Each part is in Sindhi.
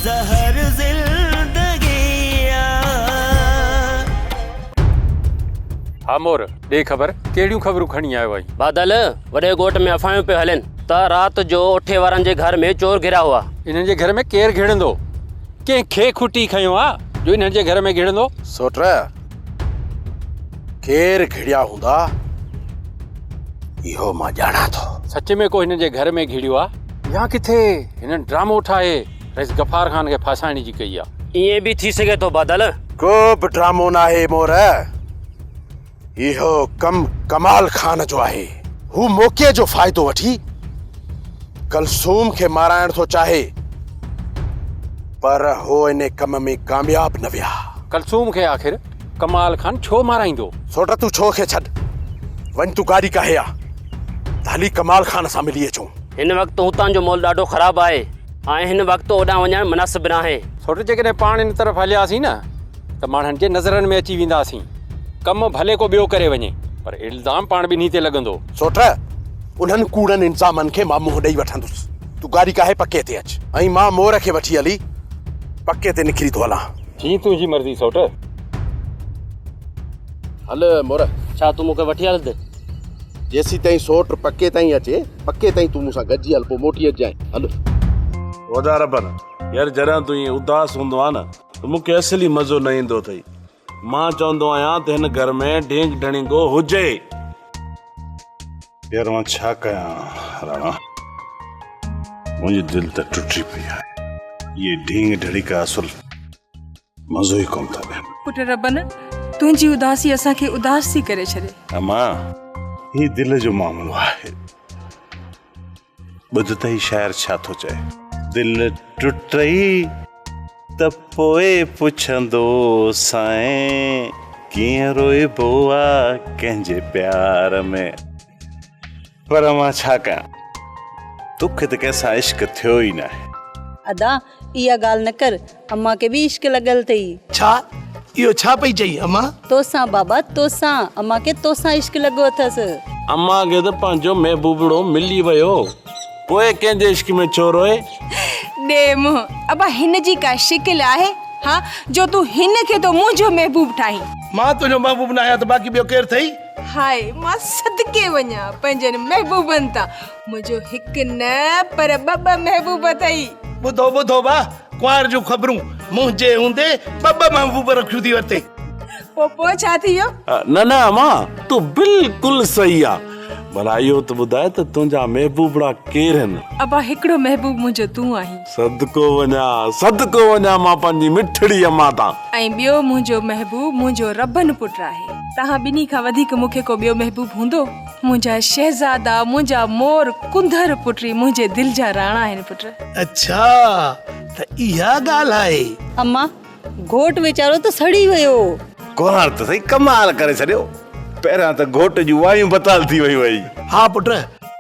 زهر زندگي آ. ها مور، ڏي خبر، ڪهڙيون خبرون کڻي آيو آهين؟ بادل، وڏي ڳوٺ ۾ افواهون پيون هلن ته رات جو اٺي وارن جي گهر ۾ چور گهڙيا هئا. انهن جي گهر ۾ ڪير گهڙندو؟ ڪنهن کي کٽي کنيو آ جو انهن جي گهر ۾ گهڙندو؟ سوٽ، ڪير گهڙيا هوندا، اهو مان ڄاڻان ٿو. سچ ۾ ڪو هنن جي گهر ۾ گهڙيو آ يا ڪٿي هنن ڊرامو ٺاهي رئيس غفار خان کي ڦاسائڻ جي ڪئي آ؟ ائين به ٿي سگهي ٿو بادل. ڪو به ڊرامو ناهي مور، اهو ڪم ڪمال خان جو آهي. هو موقعي جو فائدو وٺي ڪلثوم کي مارائڻ ٿو چاهي، پر هو ان ڪم ۾ ڪامياب نه ويا. ڪلثوم کي آخر ڪمال خان ڇو مارائيندو؟ سوٽ تون ڇو کي ڇڏ، وڃ تون گاڏي ڪاهي آ ته هلي ڪمال خان سان ملي اچون. هن وقت هتان جو ماحول ڏاڍو خراب آهي ۽ هن وقت اوڏانهن وڃڻ مناسب ناهي. سوٽ جيڪڏهن پاڻ ان طرف هلياسين نه ته ماڻهن جي نظرن ۾ اچي وينداسين. ڪم ڀلي ڪو ٻيو ڪري وڃي پر الزام پاڻ ٻنهي تي لڳندو. سوٽ انهن ڪوڙن الزامن کي مان منهن ڏئي وٺندس. تون گاڏي ڪاهي پڪي تي اچ ۽ مان مور کي وٺي هلي پڪي تي نڪري ٿو هلان. جيئن تنهنجي مرضي سوٽ. هل مور. ڇا تون مون کي وٺي هلندين؟ جيسيتائين سوٽ پڪي تائين اچي، پڪي تائين تون مون سان گڏجي هل، پوء موٽي اچجانء. هل. وڏا ربن، يار جڏهن تون ائين اداس هوندو آهين نه ته مون کي اصل ئي مزو نه ايندو اٿئي. مان چوندو آهيان ته هن گهر ۾ ڍينگ ڍڻينگو هجي. يار مان ڇا ڪيان راڻا، منهنجي دل ته ٽٽي پئي آهي. اهي ڍينگ ڍڙيڪا اصل مزو ئي ڪونه ٿا ڏين. پٽ ربن، تنهنجي اداسي اسان کي اداس ٿي ڪري ڇڏي. اما، هي دل جو معاملو آهي. ٻڌ ته هي شاعر ڇا ٿو چئي. دل ٽٽئي ته پوء پڇندو سائين، ڪيئن روئبو آ ڪنهن جي پيار ۾. پر مان ڇا ڪيان، توکي ته ڪنهن سان عشق ٿيو ئي ناهي. ادا، اها ڳالهه نه ڪر، امان کي به عشق لڳل اٿئي. ڇا؟ اهو ڇا پئي چئين امان؟ توسان بابا، توسان، امان کي توسان عشق لڳو اٿس. امان کي ته پنهنجو محبوبڙو ملي ويو، پوء ڪنهن جي عشق ۾ ڇو روئي؟ ڏي منهن، ابا هن جي ڪا شڪل آهي، ها، جو تون هن کي ٿو منهنجو محبوب ٺاهين. مان تنهنجو محبوب ناهيان ته باقي ٻيو ڪير ٿئي؟ هاء، مان صدقي وڃان پنهنجن محبوبن تان، منهنجو هڪ نه پر ٻه ٻه محبوب اٿئي. ٻڌو ٻڌو ڀاء ڪنوار جون خبرون، منهنجي هوندي ٻه ٻه محبوب رکيون ٿي ورتي. پوء پوء ڇا ٿي ويو؟ نه نه امان تون بلڪل صحيح آن، ڀلا اهو ته ٻڌاء ته تنهنجا محبوبڙا ڪير هن؟ ابا هڪڙو محبوب منهنجو تون آهين. صدقو وڃان صدقو وڃان مان پنهنجي مٺڙي امان تان. ۽ ٻيو منهنجو محبوب منهنجو ربن پٽ آهي. توهان ٻنهي کان وڌيڪ مون کي ڪو ٻيو محبوب هوندو؟ منهنجا شهزادا، منهنجا مور، ڪنڌر پٽ ئي منهنجي دل جا راڻا آهن پٽ. اڇا ته اها ڳالهه آهي. اما، گهوٽ ويچارو ته سڙي ويو. ڪنوار ته سائين ڪمال ڪري ڇڏيو. پهريان ته گهوٽ جون وايون بتال ٿي ويون هئي. ها پٽ،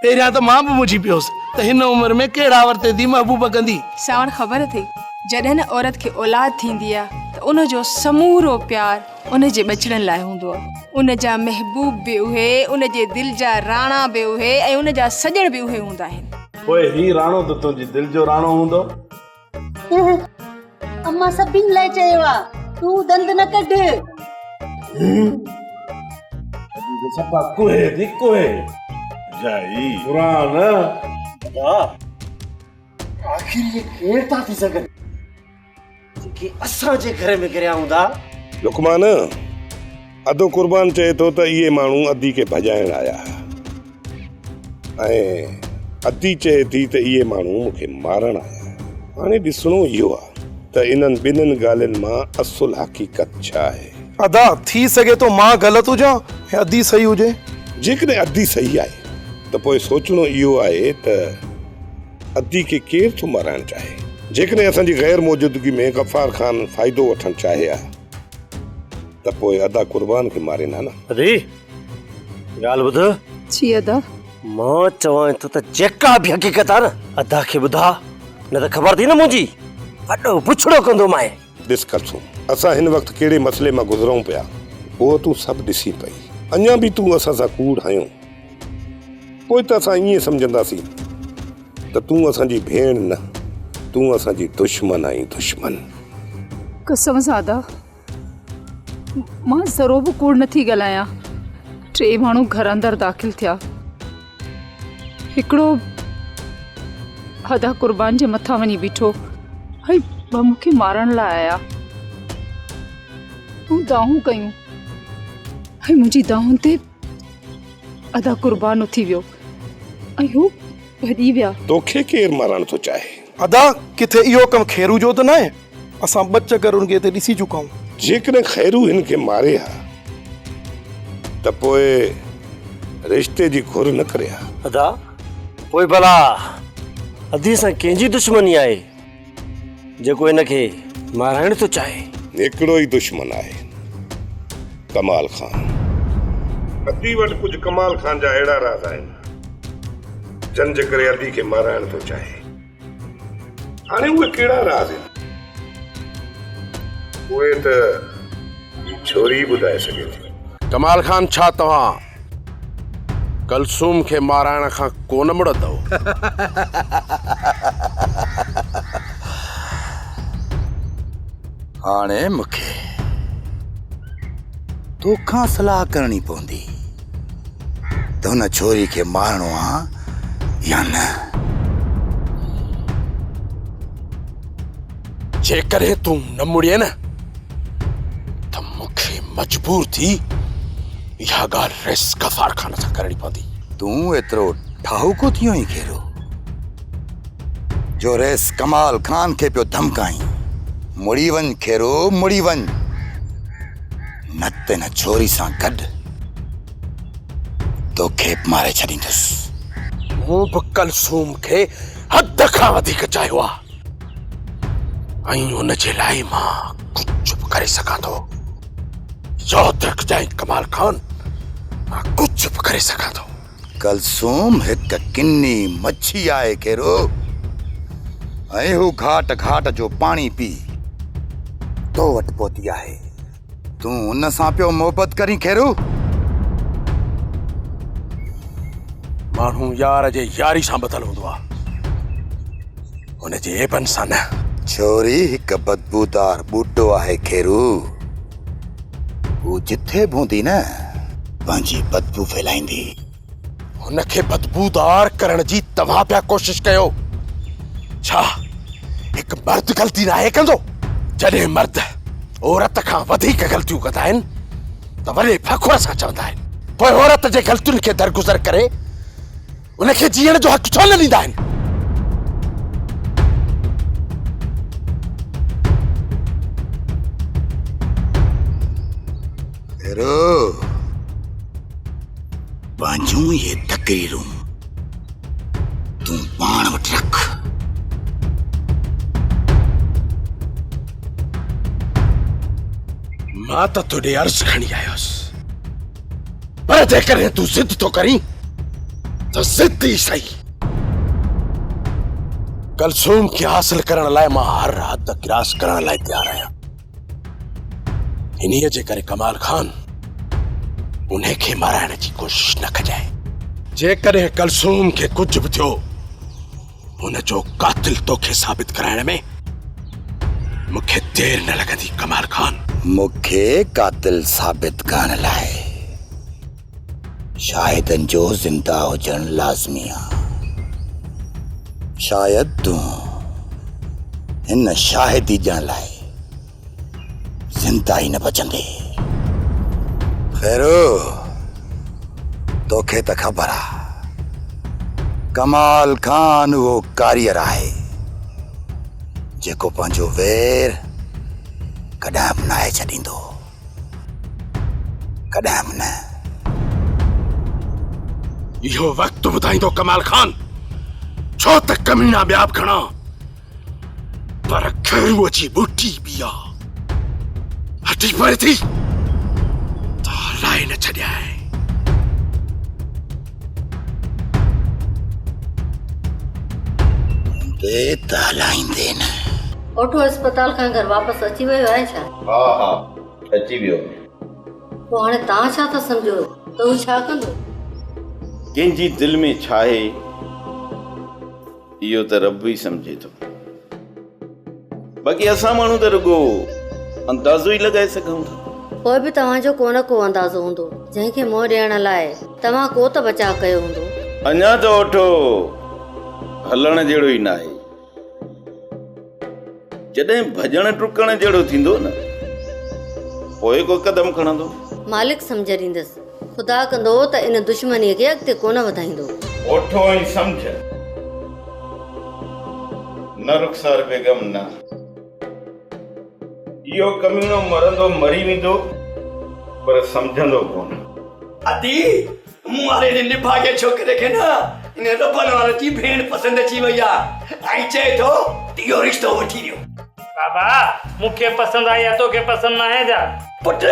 پهريان ته مان به منجهي پيس ته هن عمر ۾ ڪهڙا ورتي ٿي محبوب ڪندي. سانوڻ خبر اٿئي، جڏهن عورت کي اولاد ٿيندي آ ته ان جو سمورو پيار ان جي ٻچڙن لاء هوندو آ. ان جا محبوب به اهي، ان جي دل جا راڻا به اهي ۽ ان جا سڄڻ به اهي هوندا آهن. پوء هي راڻو ته تنهنجي دل جو راڻو هوندو. امان سڀني لاء چيو آ، تون ڏند نه ڪڍ. اڄ ته صفا ڪوهي ٿي ڪوهي. جائي قرآن. ادا آخر اهي ڪير ٿا ٿي سگهن جيڪي اسان جي گهر ۾ گهريا هوندا. لقمان، ادو قربان چئي ٿو ته اهي ماڻهو ادي کي ڀڄائڻ آيا ها ۽ ادي چئي ٿي ته اهي ماڻهو مون کي مارڻ آيا. هاڻي ڏسڻو اهو آهي ته انهن ٻنهن ڳالهين مان اصل حقيقت ڇا آهي. ادا، ٿي سگهي ٿو مان غلط هجان ۽ ادي صحيح هجي. جيڪڏهن ادي صحيح آهي ته پوء سوچڻو اهو آهي ته ادي کي ڪير ٿو مارائڻ چاهي؟ جيڪڏهن اسان جي غير موجودگي ۾ غفار خان فائدو وٺڻ چاهي ها ته پوء ادا قربان کي مارين ها نه؟ ادي ڳالهه ٻڌ. جي ادا. مان چوان ٿو ته جيڪا به حقيقت آ نه ادا کي ٻڌاء نه ته خبر اٿئي نه منهنجي وڏو بڇڙو ڪندومانء. ڏس ڪلثوم اسان هن وقت ڪهڙي مسئلي مان گذرئون پيا اهو تون سڀ ڏسين پئي. اڃا به تون اسان سان ڪوڙ هنيو پوء ته اسان ائين سمجهنداسين ته تون اسان جي ڀيڻ نه تون اسان جي دشمن آهين دشمن. قسم سان ادا مان ذرو به ڪوڙ نٿي ڳالهايان. ٽي ماڻهو گهر اندر داخل ٿيا. هڪڙو ادا قربان جي مٿان وڃي بيٺو ۽ ٻه مون کي مارڻ لاء آيا. مون دانهون ڪيون ۽ منهنجي دانهن تي ادا قربان اٿي ويو ۽ هو ڀڄي ويا. توکي ڪير مارڻ ٿو چاهي؟ ادا ڪٿي اهو ڪم خيرو جو ته ناهي؟ اسان ٻه چڪر ان کي هتي ڏسي چڪا آهيون. جيڪڏهن خيرو هن کي ماري ها ته پوء رشتي جي گهر نه ڪري ها. ادا پوء ڀلا ادي سان ڪنهن جي دشمني آهي جيڪو هن کي مارائڻ ٿو چاهي؟ هڪڙو ئي دشمن آهي ڪمال خان. ادي وٽ ڪجهه ڪمال خان جا اهڙا راز آهن جن جي ڪري ادي کي مارائڻ ٿو چاهي. هاڻي اهي ڪهڙا راز آهن؟ اهي ته هي ڇوري ئي ٻڌائي سگهي ٿي. ڪمال خان ڇا توهان ڪلثوم کي مارائڻ کان ڪونه مڙندؤ؟ هاڻي مون کي توکان صلاح ڪرڻي پوندي ته هن ڇوري کي مارڻو آ يا نه؟ جيڪڏهن تون نه مڙين نه ته مون کي مجبور ٿي اها ڳالهه رئيس غفار خان سان ڪرڻي پوندي. تون ايترو ٺاهوڪو ٿي ويو آهين خيرو جو رئيس ڪمال خان کي پيو ڌمڪائين. مڙي وڃ خيرو مڙي وڃ نه ته هن ڇوري سان گڏ توکي به ماري ڇڏيندس. مون به ڪلثوم کي حد کان وڌيڪ چاهيو آ ۽ ان جي لاء مان ڪجهه به ڪري سگهان ٿو. ياد رکجانء ڪمال خان، مان ڪجهه به ڪري سگهان ٿو. ڪلثوم هڪ ڪني مڇي آهي خيرو ۽ هو گهاٽ گهاٽ جو پاڻي پي تو وٽ پهتي آهي. تون ان سان پيو محبت ڪرين خيرو؟ ماڻهو يار جي ياري سان ٻڌل هوندو آهي، ان جي عيبن سان نه. ڇوري هڪ بدبودار ٻوٽو آهي خيرو. هو جٿي به هوندي نه، پنهنجي بدبو ڦهلائيندي. هن کي بدبودار ڪرڻ جي توهان پيا ڪوشش ڪيو. ڇا هڪ مرد غلطي ناهي ڪندو؟ جڏهن مرد عورت کان وڌيڪ غلطيون ڪندا آهن ته وڏي فخر سان چوندا آهن. پوء عورت جي غلطين کي درگذر ڪري ان کي جيئڻ جو حق ڇو نه ڏيندا آهن؟ هيرو! پنهنجون اهي تقريرون تون پاڻ وٽ رک. مان ته تو ڏي عرض کڻي آيو هوس، پر جيڪڏهن تون ضد ٿو ڪرين ته ضد ئي سهي. ڪلثوم کي حاصل ڪرڻ لاء مان هر حد ڪراس ڪرڻ لاء تيار آهيان. انهيء جي ڪري ڪمال خان انهي کي مارائڻ جي ڪوشش نه ڪجانء. جيڪڏهن ڪلثوم کي ڪجهه به ٿيو، ان جو قاتل توکي ثابت ڪرائڻ ۾ مون کي دير نه لڳندي ڪمال خان. مون کي قاتل ثابت ڪرڻ لاء شاهدن جو زنده هجڻ لازمي آ. شايد تون هن شاهدي ڏيڻ لاء زنده ئي نه بچندين. خيرو، توکي ته خبر آ، ڪمال خان اهو ڪاريئر آهي، جيڪو پنهنجو وير ڪڏهن به ناهي ڇڏيندو. ڪڏهن به نه. اهو وقت ٻڌائيندو ڪمال خان، ڇو ته ڪميڻا ٻيا به گهڻا پر خيروء جي ٻوٽي ٻي آ. هٽي پئي ٿي ته هلائي نه ڇڏيانء. هوندي ته هلائيندي نه. اوٺو اسپتال کان گهر واپس اچي ويو آهي ڇا؟ ها ها اچي ويو. پوء هاڻي توهان ڇا ٿا سمجهو ته هو ڇا ڪندو؟ ڪنهن جي دل ۾ ڇاهي اهو ته رب ئي سمجهي ٿو. باقي اسان ماڻهو ته رڳو اندازو ئي لڳائي سگهون ٿا. پوء به توهان جو ڪو نه ڪو اندازو هوندو، جنهن کي منهن ڏيڻ لاء توهان ڪو ته بچاء ڪيو هوندو. اڃا ته اوٺو هلڻ جهڙو ئي ناهي. جڏهن ڀڄڻ ڊڪڻ جهڙو ٿيندو نه، پوء ڪو قدم کڻندو. مالڪ سمجهه ڏيندس. خدا ڪندو ته ان دشمنيء کي اڳتي ڪونه وڌائيندو. اوٺو ۽ سمجهه. نه رخسار بيگم نه. اهو ڪميڻو مرندو مري ويندو پر سمجهندو ڪونه. ادي، مون واري ان نڀاڳي ڇوڪري کي نه ان ربن وارن جي ڀيڻ پسند اچي وئي آ ۽ چئي ٿو ته اهو رشتو وٺي ڏيو. بابا، مون کي پسند آئي آ توکي پسند ناهي ڇا؟ پٽ،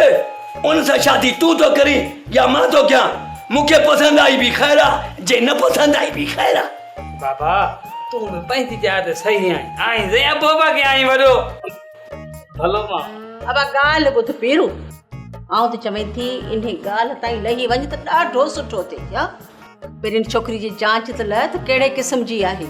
ان سان شادي تون ٿو ڪرين يا مان ٿو ڪيان؟ مون کي پسند آئي به خير آ، جي نه پسند آئي به خير آ. بابا، تون به پنهنجي جاء تي صحيح آهين. آهين سائين ابو باقي آهين وڏو ڀلو ماڻهو. ابا ڳالهه ٻڌ پيرو، آئون ته چوين ٿي انهي ڳالهه تائين لهي وڃ ته ڏاڍو سٺو ٿئي ها. پهرين ڇوڪري جي جانچ ته لهه ته ڪهڙي قسم جي آهي.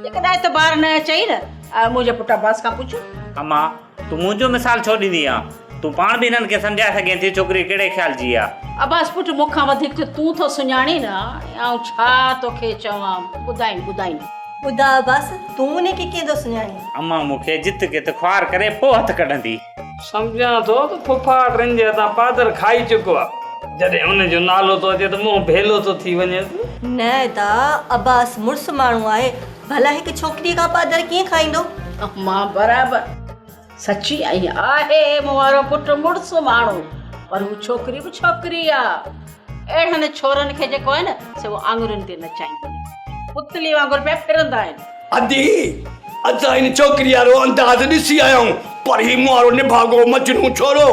جيڪڏهن اعتبار نه اچئي نه منهنجي پٽ عباس کان پڇ. امان، تون منهنجو مثال ڇو ڏيندي آن؟ تون پاڻ به هنن کي سمجهائي سگهين ٿي ڇوڪري ڪهڙي خيال جي آ. عباس پٽ مون کان وڌيڪ ته تون ٿو سڃاڻين نه، آئون ڇا توکي چوان، ٻڌائين ٻڌائين. ٻڌاء عباس، تون انهي کي ڪيئن ٿو سڃاڻين؟ امان مون کي جت ڪت خوار ڪري پوء هٿ ڪڍندي. سمجهان ٿو ته ڦڦاٽ رن جي هٿان پادر کائي چڪو آ. جڏهن ان جو نالو ٿو اچي ته منهن ڀيلو ٿو ٿي وڃيس. نه ادا، عباس مڙس ماڻهو آهي، ڀلا هڪ ڇوڪريء کان پادر ڪيئن کائيندو؟ امان برابر سچي ۽ آهي مون وارو پٽ مڙس ماڻهو، پر هو ڇوڪري به ڇوڪري آ. اهڙن ڇورن کي جيڪو آهي نه سي هو آڱرين تي نچائيندي آهي. پتلي وانگر پيا ڦرندا آهن. ادي، اسان هن ڇوڪري وارو انداز ڏسي آيا آهيون، پر هي مون وارو نڀاڳو مجنون ڇورو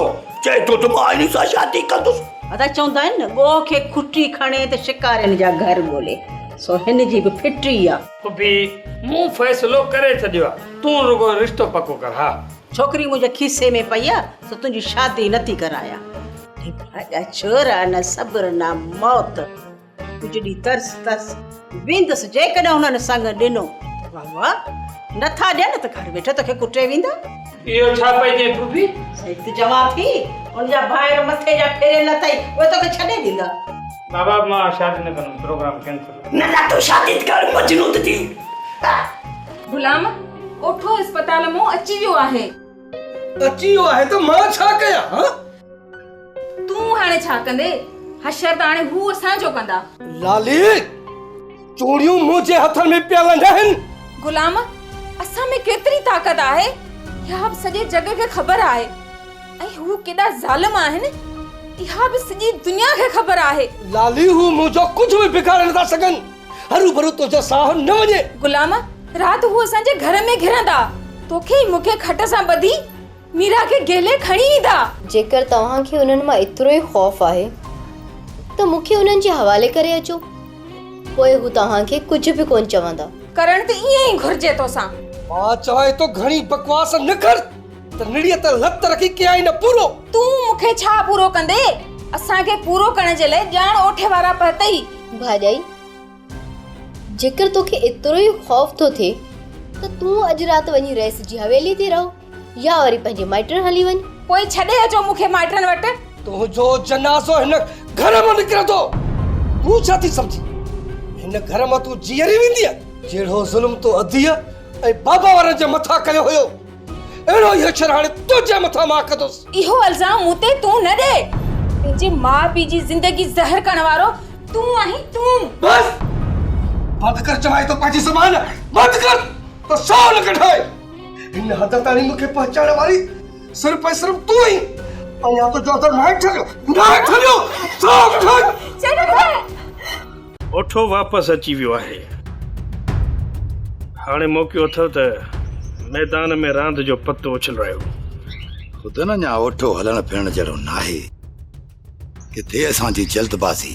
چئي ٿو ته مان هن سان شادي ڪندس. ادا چوندا آهن نه ڳوهه کي کٽي کڻي ته شڪارين جا گهر ڳولي، سو هن جي به ڦٽي آ. ڦڦي، مون فيصلو ڪري ڇڏيو آ، تون رڳو رشتو پڪو ڪر، ها. ڇوڪري منهنجي کيسي ۾ پئي آ، سو تنهنجي شادي نه ٿي ڪرايان. نڀاڳا ڇورا نه صبر نه موت. ڪجهه ڏينهن ترس ترس ويندس جيڪڏهن هنن سڱ ڏنو ته واهه واهه نه ٿا ڏين ته گهر ويٺي توکي ڪٽي ويندا. اهو ڇا پئي چئين ڦوڦي؟ صحيح ته چوان ٿي ان جا ڀائر مٿي جا ڦيريل اٿئي اهي توکي ڇڏي ڏيندا. بابا مان شادي نه ڪندم پروگرام ڪينسل. نه نه تون شادي ته ڪر مجنون ته ٿي. غلام اوٺو اسپتال مون اچي ويو آهي. اچي ويو آهي ته مان ڇا ڪيان ها؟ تون هاڻي ڇا ڪندي؟ حشر ته هاڻي هو اسان جو ڪندا. لالي! چوڙيون منهنجي هٿن ۾ پيل ناهن. غلام، اسان ۾ ڪيتري طاقت آهي، اها به سڄي جڳ کي خبر آهي ۽ هو ڪيڏا ظالم آهن، اها به سڄي دنيا کي خبر آهي. لالي، هو منهنجو ڪجهه به بگاڙي نٿا سگهن. هروڀرو تنهنجو ساهه نه وڃي. غلام، رات هو اسان جي گهر ۾ گهرندا. توکي ۽ مون کي کٽ سان ٻڌي ميرا کي گهلي کڻي ايندا. جيڪر توهان کي انهن مان ايترو ئي خوف آهي ته مون کي انهن جي حوالي ڪري اچو، پوء هو توهان کي ڪجهه به ڪونه چوندا. ڪرڻ ته ائين ئي گهرجي توسان. مان چوانء ٿو گهڻي بڪواس نه ڪر ته نڙيء تي لت رکي ڪيائين نه پورو. تون مون کي ڇا پورو ڪندي؟ اسان کي پورو ڪرڻ جي لاء ڄاڻ اوٺي وارا پهتئي. ڀاڄائي! جيڪر توکي ايترو ئي خوف ٿو ٿئي ته تون اڄ رات وڃي رئيس جي حويلي تي رهه يا وري پنهنجي مائٽن هلي وڃ. پوء ڇڏي اچو مون کي مائٽن وٽ. تنهنجو جنازو هن گهر مان نڪرندو. تون ڇا ٿي سمجهين؟ هن گهر مان تون جيئري ويندينء؟ جهڙو ظلم تو اديء ۽ بابا وارن جي مٿان ڪيو هيو، اهڙو ئي حشر هاڻي تنهنجي مٿان مان ڪندس. اهو الزام مون تي تون نه ڏي. پنهنجي ماء پيء جي زندگي زهر ڪرڻ وارو تون آهين تون. بس! بند ڪر چوانء ٿو پنهنجي زبان بند ڪر ته ساهه نه ڪڍانء. هن حد تائين مون کي پهچائڻ واري صرف ۽ صرف تون آهين. اڃا تنهنجو ادب ناهي ٺريو، ناهي ٺريو، ساهه ڪڍانء. ڇڏ مون کي. اوٺو واپس اچي ويو آهي. هاڻي موقعو اٿو ته ميدان ۾ راند جو پتو اڇلرايو. خودن اڃا اوٺو هلڻ ڦرڻ جهڙو ناهي. ڪٿي اسان جي جلد بازي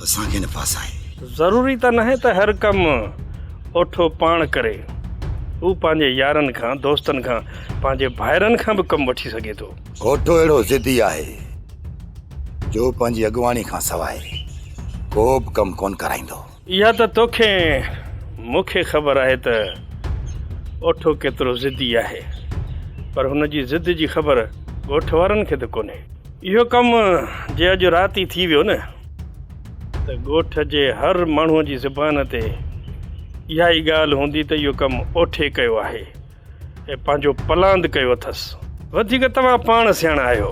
اسان کي نه ڦاسائي. ضروري ته ناهي ته هر ڪم اوٺو پاڻ ڪري. هو پنهنجي يارن کان، دوستن کان، پنهنجي ڀائرن کان به ڪم وٺي سگهي ٿو. اوٺو اهڙو ضدي آهي. جو پنهنجي اڳواڻي کان سواء ڪو به ڪم ڪونه ڪرائيندو. اها ته توکي ۽ مون کي خبر آهي ته اوٺو ڪيترو ضدي آهي، پر هن جي ضد جي خبر ڳوٺ وارن کي ته ڪونهي. اهو ڪم جي اڄ رات ئي ٿي ويو نه ته ڳوٺ جي هر ماڻهوء جي زبان تي اها ئي ڳالهه هوندي ته اهو ڪم اوٺي ڪيو آهي ۽ پنهنجو پلاند ڪيو اٿس. وڌيڪ توهان پاڻ سياڻا آهيو،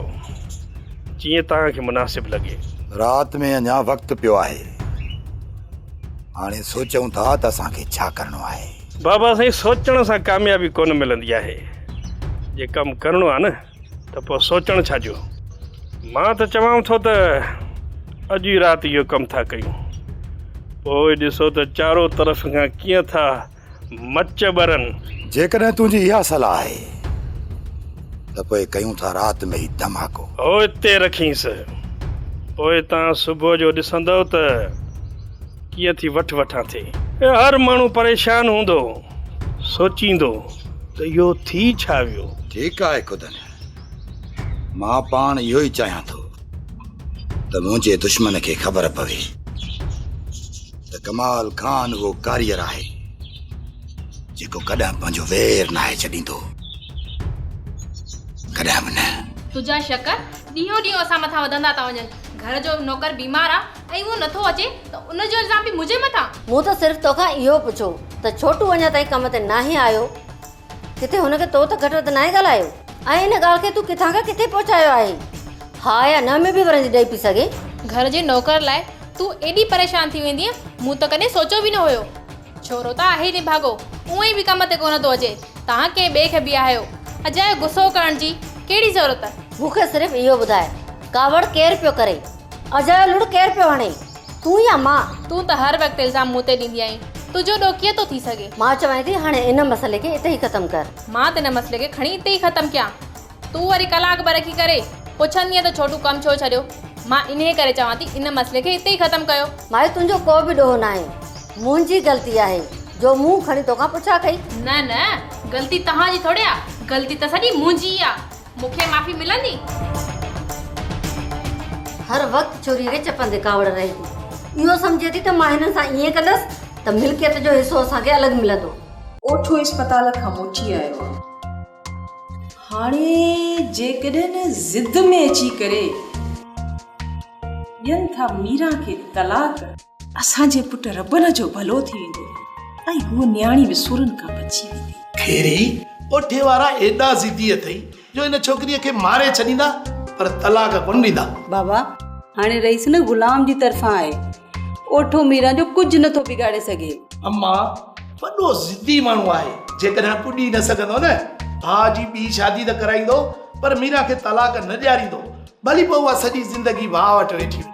جيئن توهان کي مناسب لڳي. رات ۾ اڃا وقت پيو آهي. هاڻي سوچون ٿا ته اسان کي ڇا ڪرڻو آهي. بابا سائين سوچڻ سان ڪاميابي ڪونه ملندي آهي. جي ڪم ڪرڻو آهي نه ته پوء سوچڻ ڇا جو. مان ته چوان ٿو ته اڄ ئي رات اهو ڪم ٿا ڪيون. پوء ڏسو ته چارو طرف کان ڪيئن ٿا مچ ٻرن. جيڪڏهن تنهنجي اها صلاح آهي ته پوء ڪيون ٿا رات ۾ ئي ڌماڪو. هو اتي رکينس. پوء تان صبح جو ڏسندؤ ته ڪيئن ٿي وٺ وٺان ٿئي. هر ماڻهو پريشان هوندو، سوچيندو ته اهو ٿي ڇا ويو. ٺيڪ آهي خدن، مان پاڻ اهو ئي چاهيان ٿو ته منهنجي دشمن کي خبر پوي ته ڪمال خان اهو ڪاريگر آهي جيڪو ڪڏهن پنهنجو وير ناهي ڇڏيندو، ڪڏهن به نه. تنهنجا شڪ ڏينهون ڏينهن اسان مٿان وڌندا ٿا وڃن. گهر جو نوڪر بيمار آ ۽ اهو نٿو اچي ته ان جو الزام به منهنجي مٿان. مون ته صرف توکان اهو پڇيو ته ڇوٽو اڃا تائين ڪم تي ناهي آيو؟ ڪٿي هن کي تو ته گهٽ وڌ ناهي ڳالهايو؟ ۽ ان ڳالهه کي تون ڪٿان کان ڪٿي پهچايو آهي؟ ها يا نه ۾ به ورندي ڏئي پئي سگهين؟ گهر جي نوڪر لاء تون ايڏي پريشان ٿي ويندينء، مون ته ڪڏهن سوچيو به نه هيو. ڇورو ته آهي ئي نڀاڳو، اونئن به ڪم تي ڪونه ٿو اچي، توهان ڪنهن ٻئي کي بيهايو. اجايو غصو ڪرڻ جي ڪهڙي ضرورت؟ مون کي صرف اهو ٻڌاء، ڪاوڙ ڪير پيو ڪري؟ اجايو لڙ ڪير پيو هڻي؟ تون يا مان؟ تون ته هر وقت الزام مون تي ڏيندي آهين، تنهنجو ڏوهه ڪيئن ٿو ٿي سگهي؟ مان چوانء ٿي هاڻي ان مسئلي کي اتي ئي ختم ڪر. مان ته ان مسئلي کي کڻي اتي ئي ختم ڪيان. تون وري ڪلاڪ ٻه رکي ڪري پڇندينء ته ڇوٽو ڪم ڇو ڇڏيو؟ مان انهيء ڪري چوان ٿي ان مسئلي کي اتي ئي ختم ڪيو. مائي تنهنجو ڪو به ڏوهه ناهي، منهنجي غلطي آهي جو مون کڻي توکان پڇا ڪئي. نه نه غلطي توهان جي ٿوري آ، غلطي ته سڄي منهنجي ئي آ. مون کي معافي ملندي؟ هر وقت ڇوريء کي چپن تي ڪاوڙ رهي ٿي. اهو سمجهي ٿي ته مان هنن سان ائين ڪندس ته ملڪيت جو حصو اسان کي الڳ ملندو. اوٺو اسپتال کان موٽي آيو آ. هاڻي جيڪڏهن ضد ۾ اچي ڪري ڏين ٿا ميران کي طلاق. اسان جي پٽ ربن جو ڀلو ٿي ويندو ۽ هوء نياڻي به سورن کان بچي ويندي. کيري، اوٺي وارا ايڏا ضدي اٿئي جو ان ڇوڪريء کي ماري ڇڏيندا پر طلاق ڪونه ڏيندا. بابا، هاڻي رئيس نه غلام جي طرفان آهي. اوٺو ميران جو ڪجهه نه ٿو بگاڙي سگهي. اما، وڏو ضدي ماڻهو آهي. جيڪڏهن پڄي نه سگهندو نه، ڀاء جي ٻي شادي ته ڪرائيندو پر ميران کي طلاق نه ڏياريندو. ڀلي پوء اها سڄي زندگي ڀاء وٽ ويٺي هجي.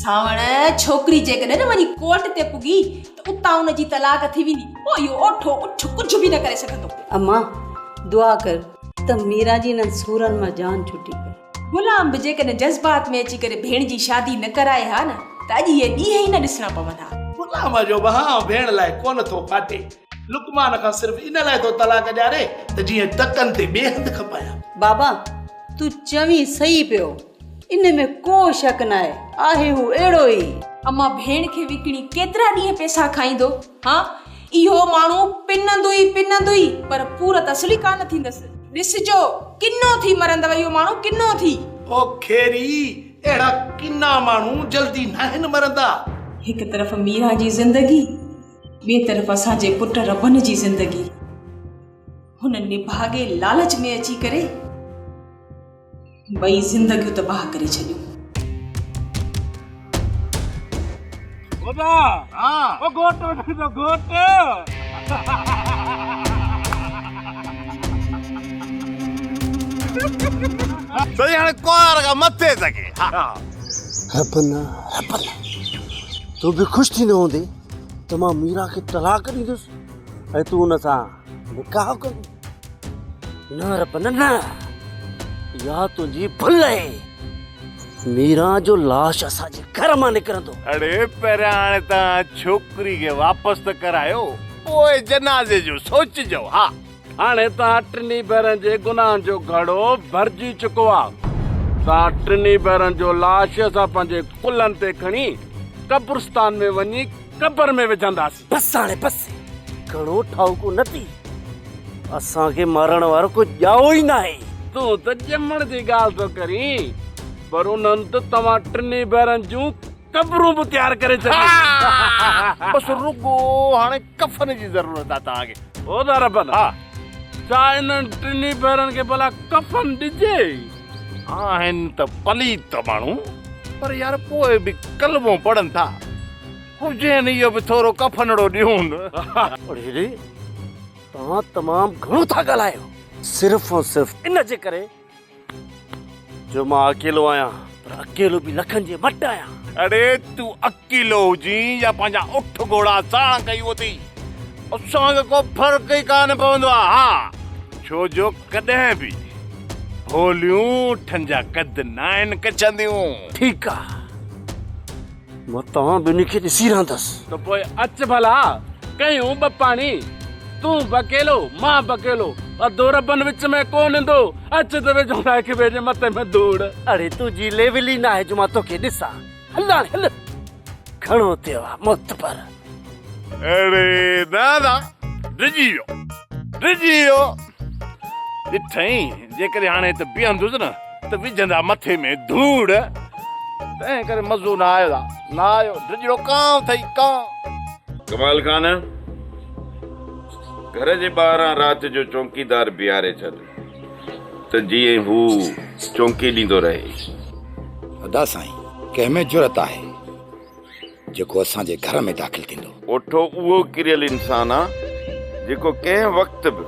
سانوڻ، ڇوڪري جيڪڏهن وڃي ڪورٽ تي پڳي ته اتان ان جي طلاق ٿي ويندي، پوء اهو اوٺو اٺ ڪجهه به نه ڪري سگهندو. اما، دعا ڪر ته ميران جي انهن سورن مان جان ڇٽي پئي. غلام به جيڪڏهن جذبات ۾ اچي ڪري ڀيڻ جي شادي نه ڪرائي ها نه ته اڄ اهي ڏينهن ئي نه ڏسڻا پون ها. غلام جو به هانء ڀيڻ لاء ڪونه ٿو ڦاٽي. لقمان کان صرف ان لاء ٿو طلاق ڏياري ته جيئن ٽڪن تي ٻئي هنڌ کپايان. بابا، تون چوين صحيح پيو، ان ۾ ڪو شڪ ناهي، آهي هو اهڙو ئي. اما ڀيڻ کي وڪڻي ڪيترا ڏينهن پئسا کائيندو، هان؟ اهو ماڻهو پنندو ئي پنندو ئي، پر پورت اصل ئي ڪانه ٿيندس. ڏسجو، ڪنو ٿي مرندو اهو ماڻهو، ڪنو ٿي. او کيري، اهڙا ڪنا ماڻهو جلدي ناهن مرندا. هڪ طرف ميران جي زندگي، ٻئي طرف اسان جي پٽ ربن جي زندگي. هن نڀاڳي لالچ ۾ اچي ڪري ٻئي زندگيون تباهه ڪري ڇڏيون. گودا ها او گهوٽ وٺي ٿو گهوٽ. سائين هاڻي ڪنوار کان مٿي سگهي ها. ربنا ربنا تون به خوش ٿيندو هوندين ته مان ميرا کي طلاق ڏيندس ۽ تون ان سان نڪاح ڪندين. نه ربنا نه اها تنهنجي ڀل آهي. ميران جو لاش اسان جي گهر مان نڪرندو. اڙي پهريان هاڻي توهان ڇوڪري کي واپس ته ڪرايو پوء جنازي جو سوچجو ها. هاڻي توهان ٽنهي ڀيرن جي گناهن جو گهڙو ڀرجي چڪو آ. توهان ٽنهي ڀيرن جو لاش اسان پنهنجي ڪلهن تي کڻي قبرستان ۾ وڃي قبر ۾ وجهنداسين. بس هاڻي بس، گهڻو ٺاهوڪو نه ٿي. اسان کي مارڻ وارو ڪو ڄائو ئي ناهي. تون ته ڄمڻ جي ڳالهه ٿو ڪرين، پر انهن ته توهان ٽنهي ڀائرن جون قبرون به تيار ڪري ڇڏيون. بس رڳو هاڻي ڪفن جي ضرورت آ توهان کي. او دا ربن! ها، ڇا انهن ٽنهي ڀائرن کي ڀلا ڪفن ڏجي؟ آهن ته پليت ماڻهو، پر يار پوء به ڪلمو پڙهن ٿا. هجين اهو به ٿورو ڪفنڙو ڏيون. اڙي ري، توهان تمام گهڻو ٿا ڳالهايو. صرف ۽ صرف ان جي ڪري جو مان اڪيلو آهيان، پر اڪيلو به لکن جي مٽ آهيان. اڙي تون اڪيلو هجين يا پنهنجا اٺ گهوڙا ساڻ ڪئي اٿئي، اسان کي ڪو فرق ئي ڪانه پوندو آهي. ها، ڇو جو ڪڏهن به ڀوليون اٺن جا قد ناهن ڪڇنديون. ٺيڪ آ، مان توهان ٻنهي کي ڏسي رهندس. ته پوء اچ ڀلا، ڪيون ٻه پاڻي. تون به اڪيلو، مان به اڪيلو. اڌو ربن وچ ۾ ڪونه ايندو. اچ ته وجهون ٿا هڪ ٻئي جي مٿي ۾ ڌوڙ. اڙي تنهنجي ليول ئي ناهي جو مان توکي ڏسان. هل هاڻي هل. گهڻو ٿيو آ معتبر. اڙي نه نه، ڊڄي ويو، ڊڄي ويو. ڏٺئي، جيڪڏهن هاڻي هت بيهندس نه ته وجهندا مٿي ۾ ڌوڙ. تنهن ڪري مزو نه آيو دا، نه آيو. ڊڄڻو ڪانء اٿئي، ڪانء. ڪمال خان، گهر جي ٻاهران رات جو چونڪيدار بيهاري ڇڏ ته جيئن هو چونڪي ڏيندو رهي. ادا سائين، ڪنهن ۾ جرئت آهي جيڪو اسان جي گهر ۾ داخل ٿيندو. اوٺو اهو ڪريل انسان آ جيڪو ڪنهن وقت به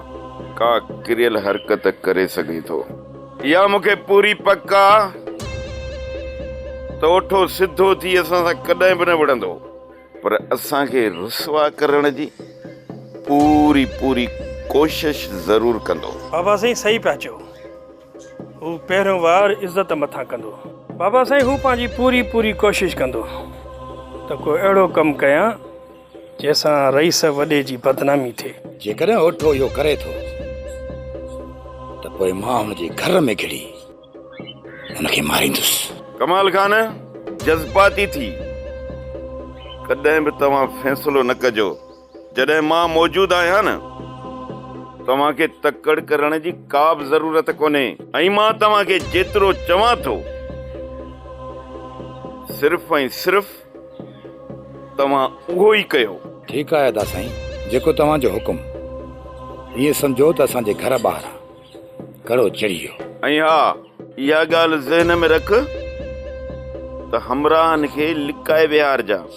ڪا ڪريل حرڪت ڪري سگهي ٿو. اها مون کي پوري پڪ آ ته اوٺو سڌو ٿي اسان سان ڪڏهن به نه وڙهندو پر اسان کي رسوا ڪرڻ جي پوري پوري ڪوشش ضرور ڪندو. بابا سائين صحيح پيا چئو. هو پهريون وار عزت مٿان ڪندو. بابا سائين هو پنهنجي پوري پوري ڪوشش ڪندو ته ڪو اهڙو ڪم ڪيان جنهن سان رئيس وڏي جي بدنامي ٿئي. جيڪڏهن اوٺو اهو ڪري ٿو ته پوء مان هن جي گهر ۾ گهڙي هن کي ماريندس. ڪمال خان جذباتي ٿي ڪڏهن به توهان فيصلو نه ڪجو. جڏهن مان موجود آهيان نه، توهان کي تڪڙ ڪرڻ جي ڪا به ضرورت ڪونهي ۽ مان توهان کي جيترو چوان ٿو، صرف ۽ صرف توهان اهو ئي ڪيو. ٺيڪ آهي ادا سائين، جيڪو توهان جو حڪم. ائين سمجهو ته اسان جي گهر ٻاهران ڪڙو چڙهي ويو. ۽ ها، اها ڳالهه ذهن ۾ رک ته همراهن کي لڪائي ويهارجان.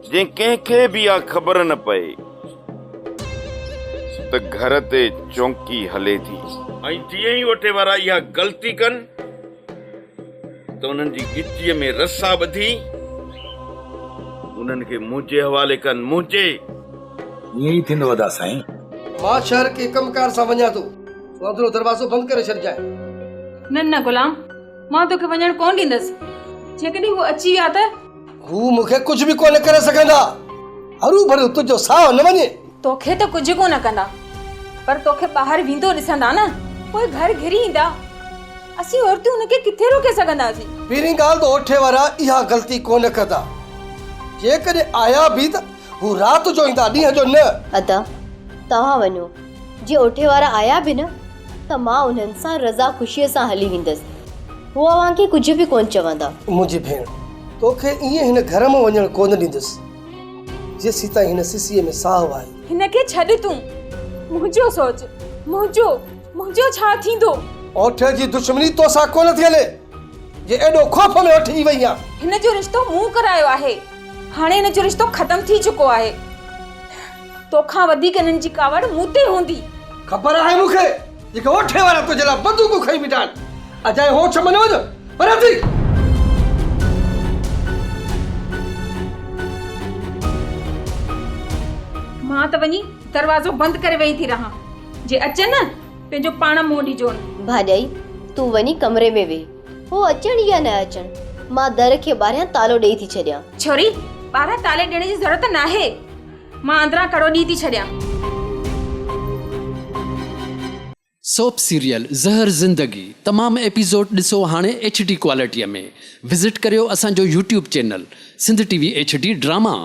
جنهن ڪنهن کي به اها خبر نه پئي ته گهر تي چونڪي هلي ٿي. ۽ جيئن ئي اوٺي وارا اها غلطي ڪن ته انهن جي ڳچيء ۾ رسا ٻڌي انهن کي منهنجي حوالي ڪن، منهنجي! ائين ئي ٿيندو ادا سائين. مان شهر ڪي ڪم ڪار سان وڃان ٿو، تون اندرون دروازو بند ڪري ڇڏجانء. نه نه غلام، مان توکي وڃڻ ڪونه ڏيندس. جيڪڏهن هو اچي ويا ته؟ هو مون کي ڪجهه به ڪونه ڪري سگهندا. هروڀرو تنهنجو ساهه نه وڃي. توکي ته ڪجهه ڪونه ڪندا، پر توکي ٻاهر ويندو ڏسندا نه، پوء گهر گهري ايندا. اسين عورتون هن کي ڪٿي روڪي سگهنداسين؟ پهرين ڳالهه ته اوٺي وارا اها غلطي ڪونه ڪندا. جيڪڏهن آيا به ته هو رات جو ايندا، ڏينهن جو نه. ادا، توهان وڃو. جي اوٺي وارا آيا به نه ته مان انهن سان رضا خوشيء سان هلي ويندس. هو اوهان کي ڪجهه به ڪونه چوندا. منهنجي ڀيڻ، توکي ائين هن گهر مان وڃڻ ڪونه ڏيندس، جيسيتائين هن سسيء ۾ ساهه آهي. هن کي ڇڏ تون. منهنجو سوچ، منهنجو، منهنجو ڇا ٿيندو؟ اوٺي جي دشمني توسان ڪونه ٿي هلي، جي ايڏو خوف ۾ وٺجي وئي آن. هن جو رشتو مون ڪرايو آهي. هاڻي هن جو رشتو ختم ٿي چڪو آهي. توکان وڌيڪ هنن جي ڪاوڙ مون تي هوندي. خبر آهي مون کي، جيڪي اوٺي وارا تنهنجي لاء بندوقون کڻي بيٺا آهن. اجائي هوش مان نه وڃ، پري ٿي. مان ته وڃي دروازو بند ڪري ويهي ٿي رهان. جي اچن نه، پنهنجو پاڻ منهن ڏجون. ڀاڄائي، تون وڃي ڪمري ۾ ويهه. هو اچڻ يا نه اچڻ، مان در کي ٻاهريان تالو ڏيئي ٿي ڇڏيان. ڇوري، ٻاهران تالي ڏيڻ جي ضرورت ناهي. مان اندران ڪڙو ڏيئي ٿي ڇڏيان. سوپ سيريل زهر زندگي تمام ايپيسوڊ ڏسو هاڻي ايڇ ڊي ڪوالٽي ۾ وزٽ ڪريو اسان جو YouTube channel Sindh T V H D drama.